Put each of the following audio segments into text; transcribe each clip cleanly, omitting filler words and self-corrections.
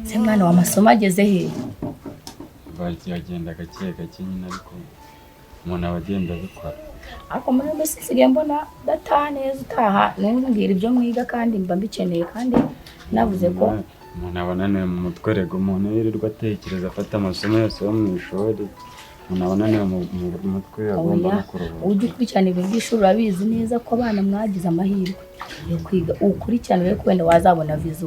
Se mwana wa, amasomo ageze he? Bagenda gake gake nyine, ariko umuntu aba agenda abikora. Ariko muri iyo minsi nsigaye mbona udataha neza, utaha ntumbwire ibyo mwiga, kandi mba mbikeneye, kandi navuze ko Umuntu aba ananiwe mu mutwe rego. Umuntu yirirwa atekereza, afata amasomo yose yo mu ishuri, umuntu aba ananiwe mu mutwe, agomba Oya, no kuruhuka. Ujya ukurikirana ibintu by'ishuri. Urabizi neza ko abana mwagize amahirwe yo kwiga. Ukurikirane urebe ko wenda wazabona viza,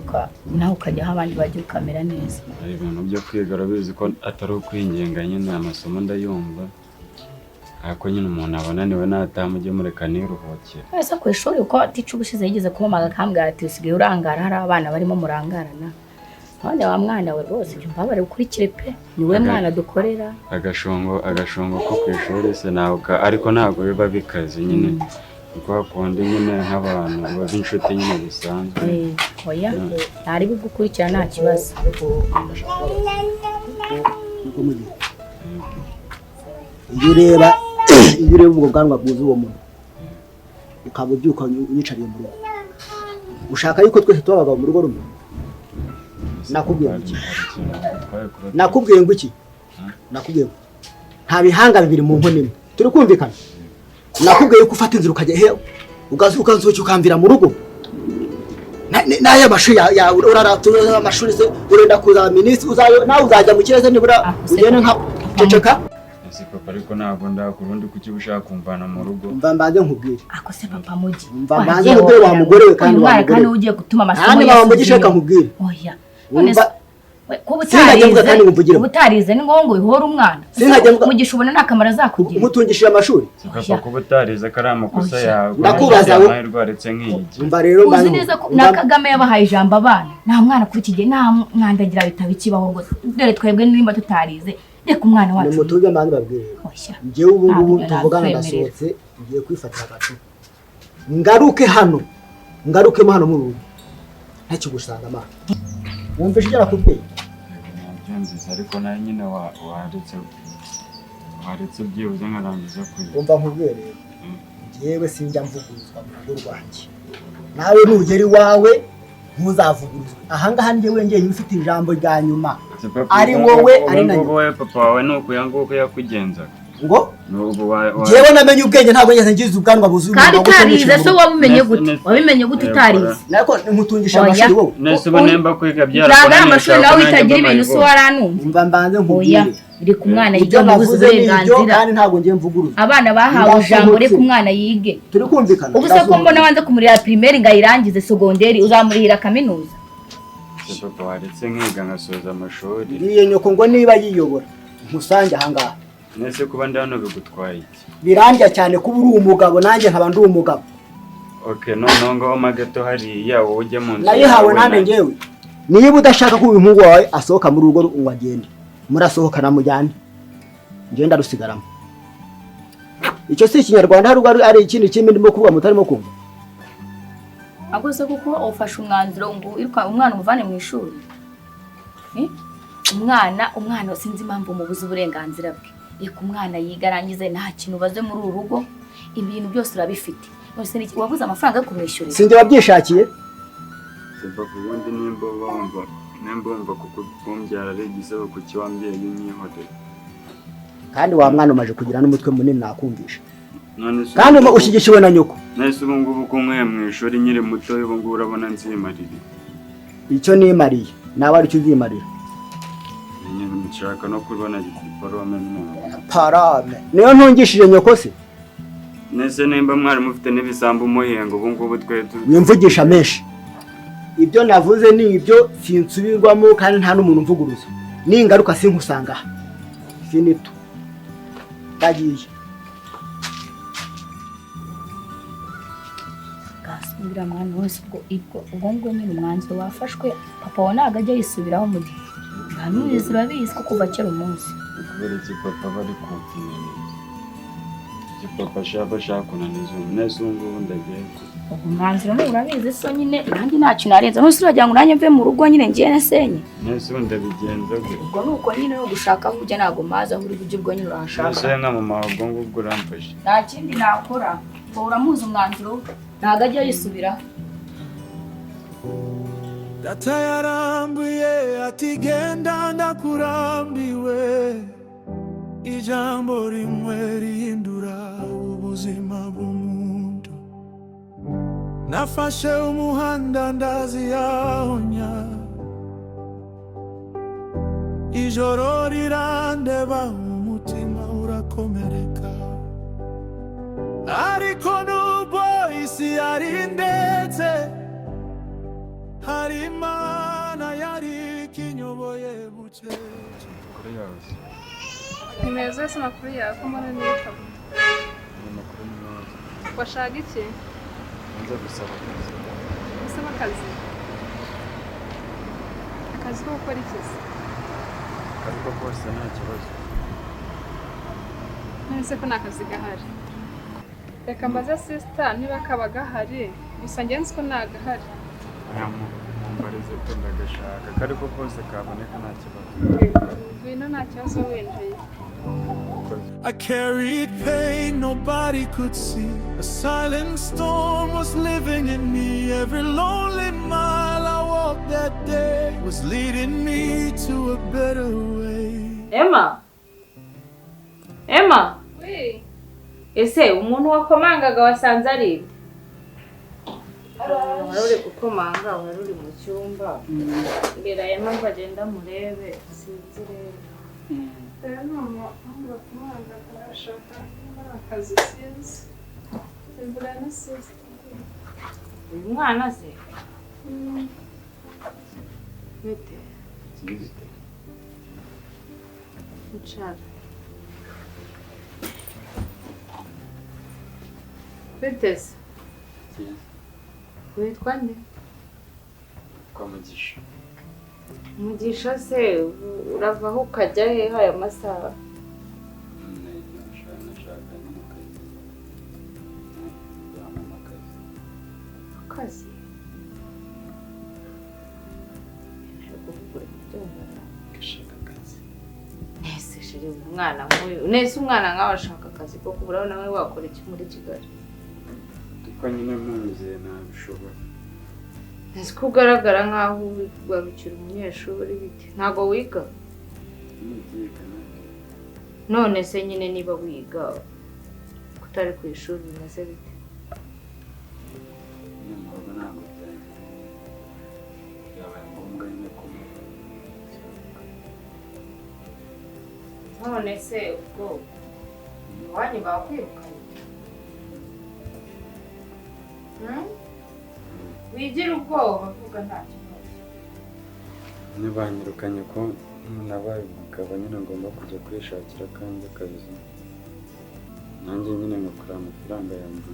nawe ukajya aho abandi bajya, ukamera neza. Hari ibintu byo kwiga, urabizi ko atari ukwinginga nyine. Amasomo ndayumva, ariko nyine umuntu aba ananiwe. Nataha mujye mureka niruhukire. Ese ku ishuri, uko tica ubushize yigeze kumpamagara akambwira ati: "Usigaye urangara, hari abana barimo murangarana." None wa mwana we, rwose jya umbabare ukurikire pe, ni we mwana dukorera. Agashongo ko ku ishuri se ntabwo, ariko ntabwo biba bikaze nyine, ni kwa kundi nyine nk'abantu b'inshuti nyine bisanzwe. Eh, oya, ntari bugukurikira, nta kibazo. Nuko mugihe iyo ureba ubwo bwanwa bwuzuye uwo muntu, ukaba ubyuka unyicariye mu rugo, ushaka yuko twese tuba abagabo mu rugo rumwe? Nakubwiye ngo iki? Nakubwiye ngo iki? Nakubwiye ngo nta bihanga bibiri mu nkono imwe. Turi kumvikana? Nakubwiye ko ufata inzira ukajya he, ukansohoka, ukamvira mu rugo. N'aya mashuri ya urarata amashuri se, urenda kuzaba minisitiri, nawe uzajya mu kirere nibura. Ah, se ugende nka ceceka. Ese papa, ariko ntabwo ndakura undi, kuki uba ushaka kumvana mu rugo? Mva mbanze nkubwire. Ako se papa Mugi? Mva mbanze nkubwire wa mugore we, kandi uyu wa mwana mugore kandi we. ugiye gutuma amasomo Kandi ye mama Mugisha, asubira reka nkubwire. Oya, none Wumva se kuba Sinajya mvuga utarize kandi ngo mvugiremo. Uba utarize ni ngombwa ngo wihore umwana? Sinajya mvuga- Mugisha, ubona nta kamaro azakugira. Umutungishije amashuri. Si papa, kuba utarize ko ari amakosa Oya. yawe? Ndakubaza wowe. Amahirwe waretse nk'iki. Umva rero Uzi mbanze neza ko na Kagame yabahaye ijambo abana. Nta mwana kuri iki gihe, nta mwandagira bitaba ikibaho rwose. Dore twebwe nimba tutarize, reka umwana wacu. Nimutuze mbanze babwire rero. Oya. Njyewe ubu ngubu Ntabwo tuvugana nabikwemerera. ndasohotse, ngiye kwifatira agacupa, ngaruke hano, ngarukemo hano mu rugo ntakigusanga amaso. Wumvishe ibyo nakubwiye? Nabyumvise, ariko nawe nyine waretse byibuze nkarangiza kwiga. Wumva nkubwiye rero, njyewe sinjya mvuguruzwa mu rugo rwanjye. Nawe nugera iwawe ntuzavuguruzwe. Ahangaha njyewe njyewe ufite ijambo rya nyuma. Si papa, Ari ubu wowe, ubu ari na ngubu wowe papa wawe ni ukuya nguko yakugenzaga? Ngo Ni ubu njyewe namenye ubwenge, ntabwo ngeze ngize ubwanwa buzuye Kandi umunwa gutyo utarize nishyura se mu rugo. wabumenye gute? Wabimenye gute utarize? Nako nkutungisha Oya. amashuri wowe? Nese ubu nimba kwiga Ntabwo ari byarakunaniye, amashuri ushaka nawe ko nanjye utagira mba ibintu se mayibobo? waranumva? Umva mbanze Oya, nkubwire. reka umwana Ibyo yige, mubuze navuze ni ibyo, uburenganzira. kandi ntabwo ngiye mvuguruza. Abana bahawe ijambo, reka umwana yige. Turi kumvikana? Ubu se ko mbona wanze kumurihira primaire ngo ayirangize, secondaire, uzamurihira kaminuza? Se papa, waretse nkiga nkasoza amashuri. Ngiye nyoko ngo niba yiyobora nkusange ahangaha. Nese kuba ndi hano bigutwaye iki? Birandya cyane kuba uri umugabo, nanjye nkaba ndi umugabo. Okay, noneho ngaho magato hariya, wowe ujye mu nzu Nayihawe yawe, nande njyewe? Niba udashaka ko uyu muhungu wawe asohoka muri urugo ngo agende, murasohokana mujyane, njyewe ndarusigaramo. Icyo si ikinyarwanda? Hari ubwo ari ikindi kimwe ndimo kuvuga mutarimo kumva? Ahubwo se kuko ufashe umwanzuro ngo wiruka umwana umuvane mu ishuri? Eh? Umwana sinzi impamvu mubuze uburenganzira bwe. Reka umwana yiga arangize, nta kintu ubaze muri uru rugo, ibintu byose urabifite. None se wabuze amafaranga yo kumwishyurira? Sinjye wabyishakiye. Se papa, ubundi nimba wumva kuko kumbyara ari igisebo, kuki wambyeyi unyihorera? Kandi wa mwana, umaje kugira n'umutwe munini, nakumvisha. None se Kandi ushyigikiwe na nyoko. None se ubu ngubu ko nkuye mu ishuri nkiri muto, ubu ngubu urabona nzimarira? Icyo nimariye nawe aricyo uzimarira. Nyine nshaka no kubona diporome nyine. Parame niyo ntungishije nyoko se? Nese nimba mwari mufite n'ibisambu muhenga, ubu ngubu twe Wimvugisha menshi. Ibyo navuze ni ibyo, sinsubirwamo, kandi nta n'umuntu umvuguruza. Ningaruka sinkusanga aha. Finito, ndagiye. Gasubira mwana wese, ubwo ngubwo nyine umwanzuro wafashwe. Papa wawe ntabwo ajya yisubiraho mu gihe urabizi, urabizi ko kuva kera umunsi. Kubera iki papa bari kukinaniza? Iki papa ashaka kunaniza ubu? Nese ubu ngubu ndagiye? Ubwo umwanzuro ni urabizi so nyine, nanjye nta kintu narenza. None se uragira ngo nanjye mve mu rugo nyine ngiye nasenye? Nese ubu ndabigenza gute? Ubwo ni uko nyine, no gushaka aho ujya, ntabwo mazi aho uri bujye, ubwo nyine urahashaka. Nese nka mama, ubwo ngubwo uramfashe? Nta kindi nakora ngo uramuzi, umwanzuro we ntabwo ajya yisubiraho. Data yarambuye ati genda ndakurambiwe. Ijambo rimwe rihindura ubuzima bw'umuntu. Nafashe umuhanda ndazi aho njya. Ijoro rirandeba, umutima urakomereka, ariko nubwo isi yari ndetse, hari Imana yari ikinyoboye bucece. Kuri yawe se? Ni meza se? Amakuru yawe ko mbona nitaba? Amakuru ni meza. Washaka iki? Nza gusaba akazi. Usaba akazi? Akazi ko gukora iki se? Ariko kose nta kibazo. None se ko nta kazi gahari? Reka mbaze sister niba kaba gahari, gusa njye nzi ko ntagahari. Oya, mumbarize ko ndagashaka, ariko kose kaboneka nta kibazo. Ngwino, nta kibazo, winjiye. I carried pain nobody could see. A silent storm was living in me. Every lonely mile I walked that day was leading me to a better way. Emma, Emma! Oui. Ese umuntu wakomangaga wasanze ari nde? Wari uri gukomanga, wari uri mu cyumba. Mbwira Emma ngo agende amurebe, sinzi rero. Rero ni umuhungu wakomangaga ashaka niba ari akazi, sinzi. Imvura na sister. Uyu mwana se bite? Byiza. Icara. Bite se? Byiza. Witwa nde? Kwa Mugisha. Mugisha se, uravaho ukajya hehe aya masaha? Nashaka nyine akazi. Yamama akazi. Akazi? Ntabwo uri kubyumva. Gashaka akazi. Nese chéri, umwana nk'uyu, nese umwana nkawe ashaka akazi ko kubura, nawe wakora iki muri Kigali? Kuko nyine ntunyizeye ntabishobora. Nese ko ugaragara nkaho warukira umunyeshuri, bite? Ntabwo wiga? Nibyiga nabyo. None se nyine niba wiga kutari ku ishuri bimeze bite? Nyine mu rugo ntabwo byagenda. Byabaye ngombwa nyine ko None se ubwo iwanyu bakwirukanye? Hmm? Wigira ubwoba, vuga nta kibazo. Ntibanyirukanye ko nabaye umugabo nyine, ngomba kujya kwishakira akanjye akazi, nanjye nyine ngakora amafaranga yanjye.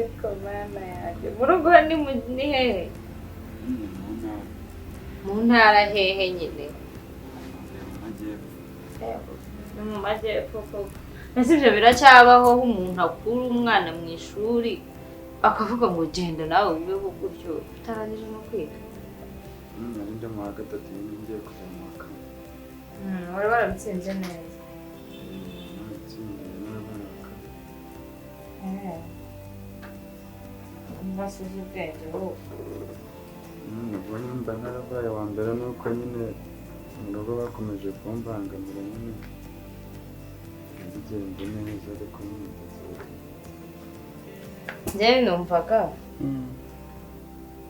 Eko mana yanjye, mu rugo ni ni hehe? Nyine mu ntara. Mu ntara hehe nyine? Mu majyepfo. Ni mu majyepfo koko? Ese ibyo biracyabaho aho umuntu akura umwana mu ishuri akavuga ngo genda nawe ubeho gutyo, utarangije no kwiga? Nari ndi mu wa gatatu nyine, ngiye kujya mu wa kane. Wari warabitsinze neza? Natsindiye n'abana wa kane. Mbasize ubwenge wowe. Nyine ubwo nyumva narabaye uwa mbere, nuko nyine mu rugo bakomeje kumbangamira nyine ntibigende neza, ariko nyine ndagerageza. Njyewe numvaga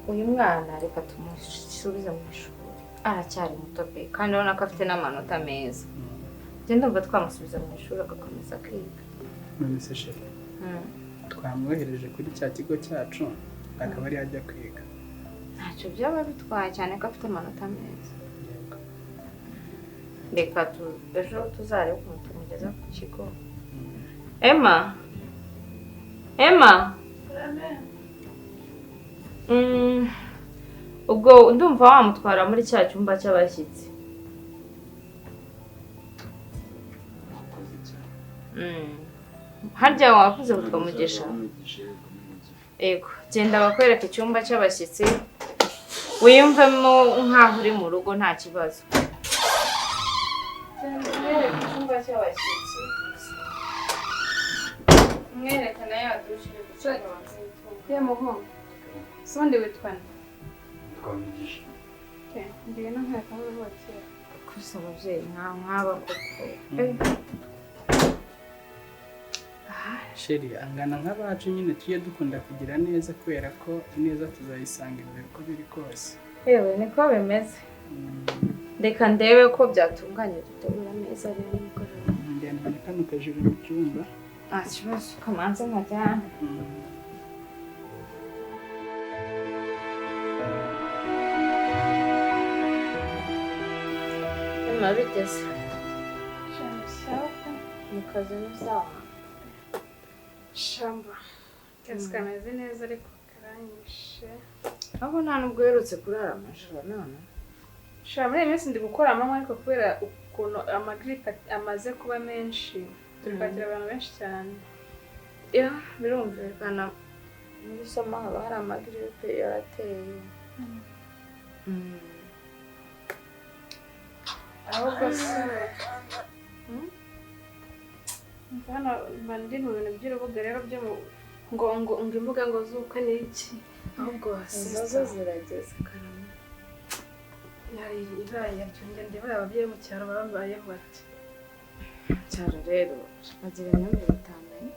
uyu mwana reka tumusubize mu ishuri, aracyari muto pe, kandi urabona ko afite n'amanota meza. Njye ndumva twamusubiza mu ishuri agakomeza akiga. None se chéri, twamwohereje kuri cya kigo cyacu akaba ariyo ajya kwiga? Ntacyo byaba bitwaye, cyane ko afite amanota meza. Yego. Reka ejo tuzarebe ukuntu tumugeza ku kigo. Emma, Emma! Ubwo ndumva wamutwara muri cya cyumba cy'abashyitsi. Murakoze cyane. Harya wakuze witwa Mugisha? Mugisha, yego, ni Mugisha. Yego, genda bakwereka icyumba cy'abashyitsi, wiyumvemo nk'aho uri mu rugo, nta kibazo. Genda umwereke icyumba cy'abashyitsi, umwereka na ya douche iri gucana. Ye muhungu. Ubundi witwa nde? Twamigisha. Okay, ngwino nkwereke aho uruhukira. Gusa ababyeyi nk'aba koko. Chéri, angana nk'abacu nyine, tujye dukunda kugira neza kubera ko ineza tuzayisanga imbere uko biri kose. Yewe, niko bimeze. Reka ndebe ko byatunganye, dutegura ameza rero nimugoroba. Njyana na kano kajiri mu cyumba. Nta kibazo, kamanze nkajyana. Nyuma bigeze Sawa. Mu kazi ni sawa? Shamba. Akazi kameze neza ariko karanyishe. Aho nta nubwo uherutse kurara amajoro none. Sha, muri iyi minsi ndi gukora amanywa, ariko kubera ukuntu amagiripe amaze kuba menshi, turi kwakira abantu benshi cyane. Ya, birumvikana, muri summer haba hari amagiripe yarateye. Ahubwo se hano mba ndi mu bintu by'urubuga rero byo mu ngo imbuga ngo z'ubukwe ni iki, ahubwo Izo zo zirageze, karame. Yari ibaye yaryoshye, ndeba ababyeyi mu cyaro babayeho bati Cyaro rero bagira imyumvire itamenye.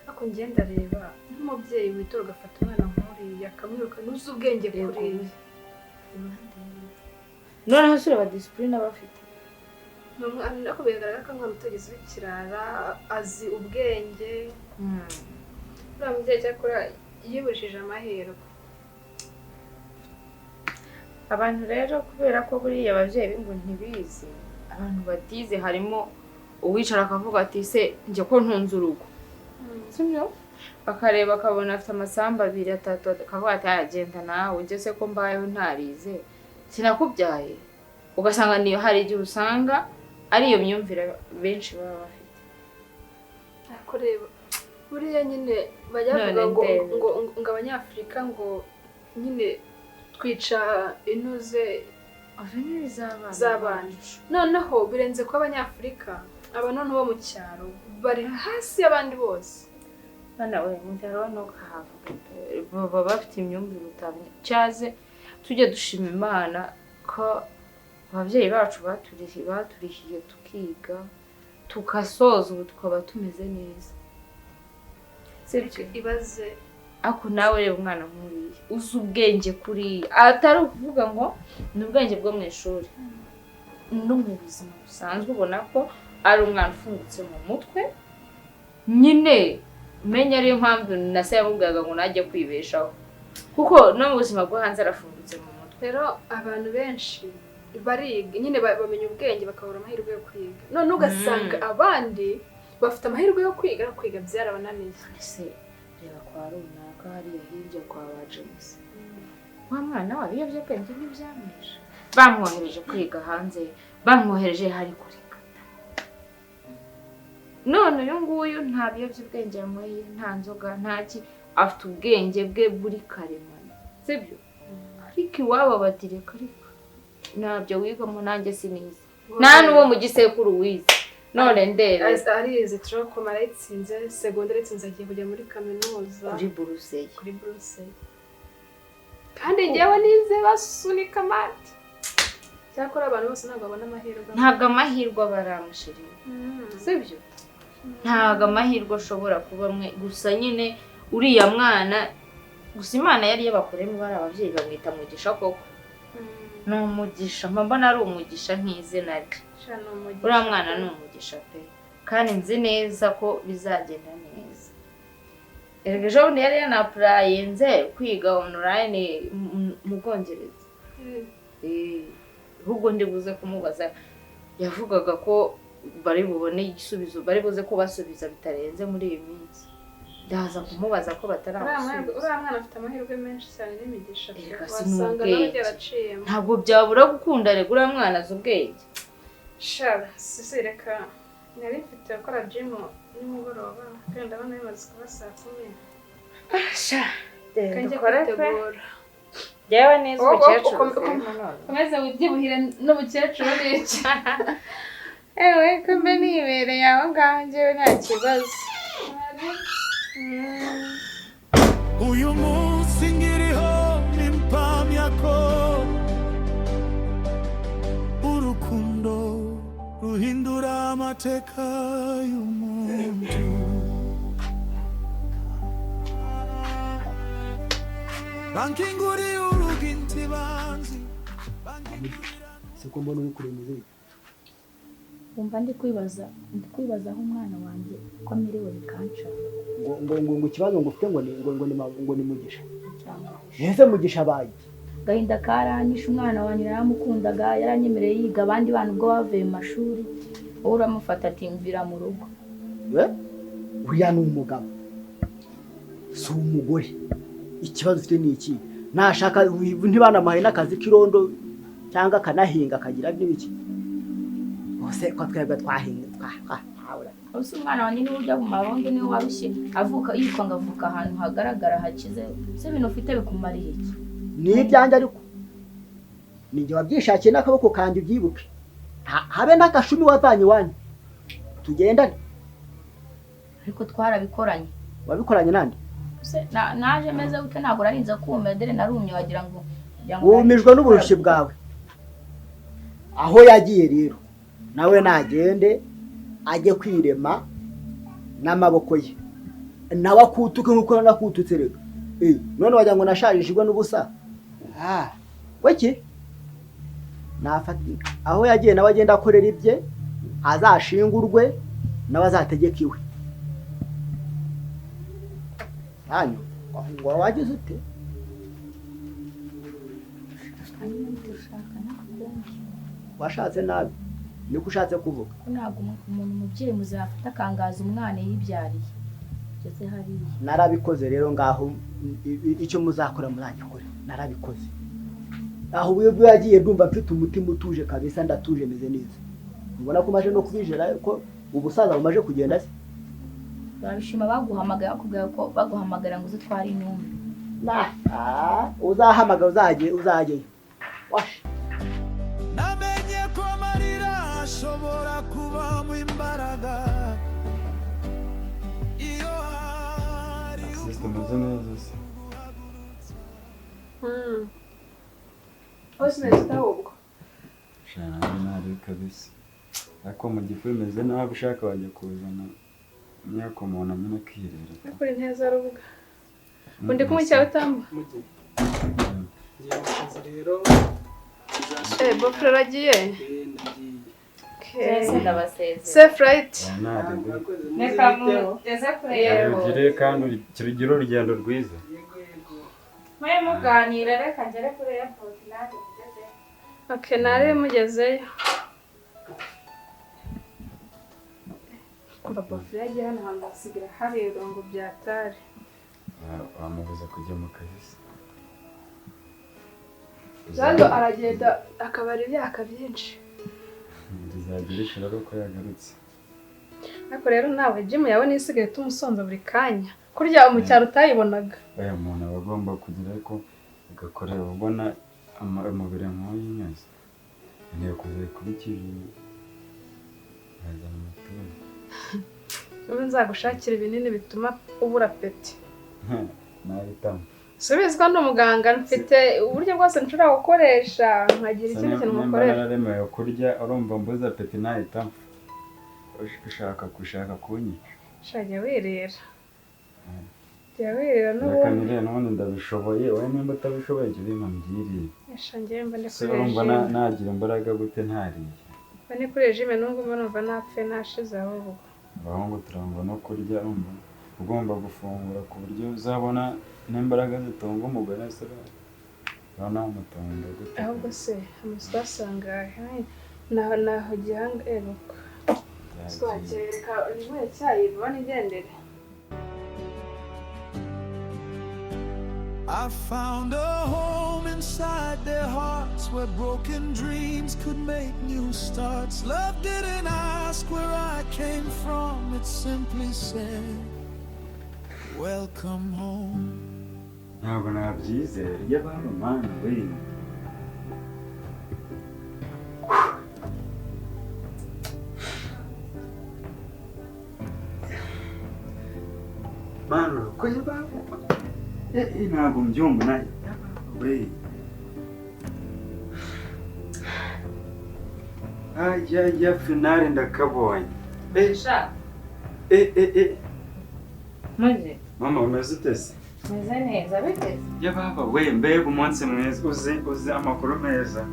Ariko njye ndareba nk'umubyeyi witora ugafata umwana nk'uriya akamwirukana, uzi ubwenge kuriya. Noneho se ureba discipline aba afite. Ni umwana, ariko bigaragara ko umwana utigeze uba ikirara, azi ubwenge. Uriya mubyeyi cyakora yibujije amahirwe. Abantu rero, kubera ko buriya ababyeyi b'ingo ntibizi, abantu batize, harimo uwicara akavuga ati: "Se njye ko ntunze urugo?" Sibyo? Bakareba akabona afite amasambu abiri, atatu, akavuga ati: "Agenda nawe, njye se ko mbayeho ntarize, sinakubyaye?" Ugasanga niyo, hari igihe usanga ari iyo myumvire benshi baba bafite. Ariko reba, buriya nyine bajya bavuga None ngo ndebe. ngo Abanyafurika ngo nyine twica intuze Avenir z'abana z'abana. Noneho birenze ko Abanyafurika, aba noneho bo mu cyaro bari hasi y'abandi bose. Bana we, mu cyaro ntukahavuge pe. Baba bafite imyumvire utamenya. Cyaze tujye dushima Imana ko ababyeyi bacu baturihiye tukiga, tugasoza, ubu tukaba tumeze neza, sibyo? Ibaze. Ariko nawe reba umwana nk'uriya uzi ubwenge kuriya, atari ukuvuga ngo ni ubwenge bwo mu ishuri, no mu buzima busanzwe ubona ko ari umwana ufungutse mu mutwe nyine. Menya ariyo mpamvu na se yamubwiraga ngo najye kwibeshaho, kuko no mu buzima bwo hanze arafungutse mu mutwe. Rero abantu benshi bariga nyine, bamenya ubwenge, bakabura amahirwe yo kwiga, none ugasanga abandi bafite amahirwe yo kwiga, ariko kwiga byarabananiye. Ese reba kwa runaka hariya hirya kwa ba James, wa mwana wabo ibiyobyabwenge ntibyamwishe, bamwohereje kwiga hanze, bamwohereje hari kurikata. None uyu nguyu nta biyobyabwenge yanyweye, nta nzoga, nta ki, afite ubwenge bwe buri karemano, sibyo? Ariko iwabo bati: "Reka reka, ntabyo wigamo, nanjye sinize, nta n'uwo mu gisekuru wize." None ndebe. Arize tronc commun arayitsinze, segonderi arayitsinze, agiye kujya muri kaminuza. Kuri buruse ye. Kuri buruse. Kandi njyewe nize basunika amati. Cyakora abantu bose ntabwo babona amahirwe. Ntabwo amahirwe aba aramushiriye, sibyo? Ntabwo amahirwe ashobora kuba amwe gusa nyine. Uriya mwana gusa Imana yari yabakoreyemo, bari ababyeyi bamwita Mugisha koko. Ni umugisha, mba mbona ari umugisha nk'izina rye. Sha, ni umugisha. Uriya mwana ni umugisha pe, kandi nzi neza ko bizagenda neza. Erega ejo bundi yari yanapplyinze kwiga online mu Bwongereza. Ahubwo ndi buze kumubaza, yavugaga ko bari bubone igisubizo, bari buze kubasubiza bitarenze muri iyi minsi. Ndaza kumubaza ko Uriya mwana, bataramusubiza. uriya mwana afite amahirwe menshi cyane n'imigisha pe. Erega si Wasanga nawe n'ubwenge. byaraciyemo. Ntabwo byabura gukunda rega, uriya mwana azi ubwenge. Sha sisi, reka nari mfite gukora gym nimugoroba, kandi ndabona bimaze kuba 10:00. Sha. Reka njye Dukore pe. kwitegura. Njyewe neza. Oh, oh, Umukecuru ukomeze wibyibuhire n'umukecuru n'iki. Ewe, ko mbe nibereye aho ngaho, njyewe nta kibazo. Uyu munsi ngiriho. amateka y'umuntu. Bankinguriye urugi ntibanzi. Se ko mbona uri kureba imiziki? Wumva ndi kwibaza aho umwana wanjye uko amerewe bikanca. Ngo ikibazo ngo ufite ngo ni Mugisha? Cyangwa Ese Mugisha abaye iki? Agahinda karanyishe. Umwana wanjye naramukundaga, yaranyemereye yiga abandi bana ubwo bavuye mu mashuri, wowe uramufata ati mvira mu rugo. We, uriya ni umugabo, si umugore. Ikibazo ufite ni iki? Nashaka ntibanamuhaye n'akazi k'irondo cyangwa akanahinga akagira n'ibiki bose ko twebwe twahinga twabura. Ese umwana wanjye niwe ujya mu marondo, niwe warushye avuka yitwa ngo avuka ahantu hagaragara hakize? Se ibintu ufite bikumariye iki? Ni ibyanjye, ariko ni njye wabyishakiye n'akaboko kanjye, ubyibuke. Habe n'agashumi wavanye iwanyu tugendane. Ariko twarabikoranye. Wabikoranye nande? Se naje meze gute? Ntabwo narinze kuma, dore narumye wagira ngo Wumijwe n'uburushyi bwawe. Aho yagiye rero nawe nagende ajye kwirema n'amaboko ye, nawe akutuke nk'uko nakututse. Reka, none wagira ngo nashajishijwe n'ubusa? Ah, weki nafata aho yagiye nawe agenda akorera ibye, azashingurwe nawe azategeka iwe hanyu. Ngo wagize ute? Hanyuma ushaka nakundi. Washatse nabi, niko ushatse kuvuga? Ko ntabwo umuntu umubyeyi muzafata akangaza umwana yibyariye ugeze hariya. Narabikoze rero, ngaho icyo muzakora muzagikore. Narabikoze. Aho ubwo yagiye ndumva mfite umutima utuje kabisa, ndatuje, meze neza. Ubona ko maje no kubijera ko ubusaza bumaje kugenda se. Barabishima baguhamagaye bakubwira ko baguhamagara ngo uze utware intumbi. Na uzahamagara uzajye, uzajyeyo washe. Namenye ko amarira ashobora kubamo imbaraga iyo hari Sister, umeze neza se? Hose umeze ahubwo. Sha, nanjye ntari kabisa, ariko mu gifu bimeze nabi. Ushaka wajya kuzana imyaka umuntu nyine akirera. Ariko uri neza rubuga undi kumwe cyawe utamba. Mugi ngiye mu kazi rero. Eh, bofre aragiye. Eh, ndagiye. Okay. Ndabasezera. Safe flight. Ntarebe. Murakoze, Reka muzibiteho. mugeze kure yego. Ugire kandi ugire urugendo rwiza. Yego yego. Mwe muganira, reka ngere kuri airport nanjye mugeze. Okay, nare mugezeyo. Kumva bofre yagiye hano hantu hasigira hari irungu byatari. Wamubuza kujya mu kazi se? Zando aragenda akabara imyaka byinshi. Rizajya rishira ari uko yagarutse. Ariko rero nawe gym yawe nisigaye tumusonza buri kanya, kurya mu cyaro utayibonaga. Aya muntu aba agomba kugira, ariko agakorera ubona umubiri nk'uyu nyoze ngiye kuza kubikije yazana umutuzo. Ubu nzagushakira ibinini bituma ubura appétit. Nahitamo. Subizwa ndi umuganga, mfite uburyo bwose nshobora gukoresha nkagira ikindi kintu Nimba mukorera. nararemewe kurya, urumva mbuze appétit nahitamo? Ushaka gushaka kunyica. Sha, jya wirira, jya wirira Reka n'ubundi. nirire, n'ubundi ndabishoboye. Wowe nimba utabishoboye jya ubimpa mbyirire. Sha, njyewe mba ndi Se kuri urumva régime. Nagira imbaraga gute ntariye? Mba ndi kuri régime n'ubwo mba numva napfuye nashize ahubwo. Abahungu turangwa no kurya. Urumva ugomba gufungura ku buryo uzabona n'imbaraga zitunga umugore. Se urabona wamutunga gute? Ahubwo se amasasu angahe? Naho gihanga ebuka. Byagiye. Twakireka inywere icyayi vuba nigendere. I found a home inside their hearts where broken dreams could make new starts. Love didn't ask where I came from, it simply said, "Welcome home." Ntabwo nabyizera iyo baba mana we. Mana urakoze baba. Ntabwo mbyumva nawe we. Ajya finale ndakabonye. Sha, Eh eh eh. muje. Mama, umeze ute se? Meze neza bite? Ya baba we, mbega umunsi mwiza, uzi amakuru meza.